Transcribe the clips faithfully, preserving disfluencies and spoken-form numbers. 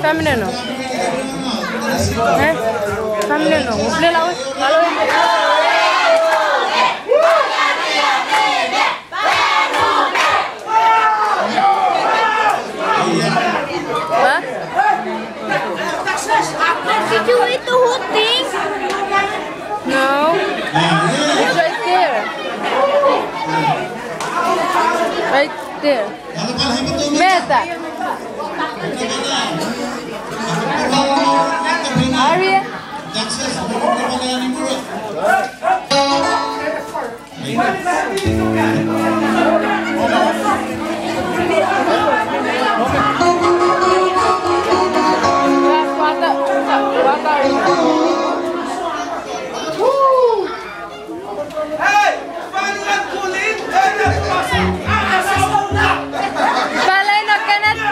Family no. Eh? Family no. Uple lawe. Lawe. Huh? Did you eat the whole thing? No. It's right there. Right there. Meta. Aria. Palein o Kenneth?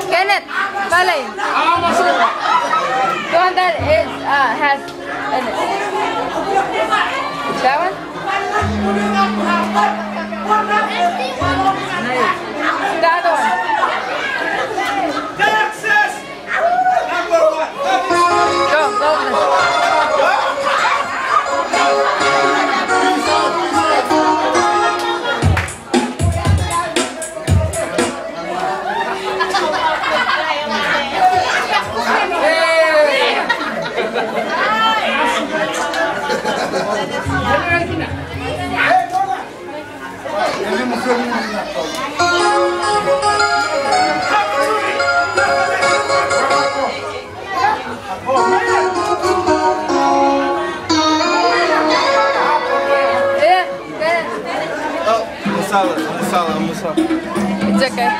Kenneth, palein. The one that is, uh, has in it. That one? The other one. Go, go over there. Oh, masala, masala, masala. It's okay.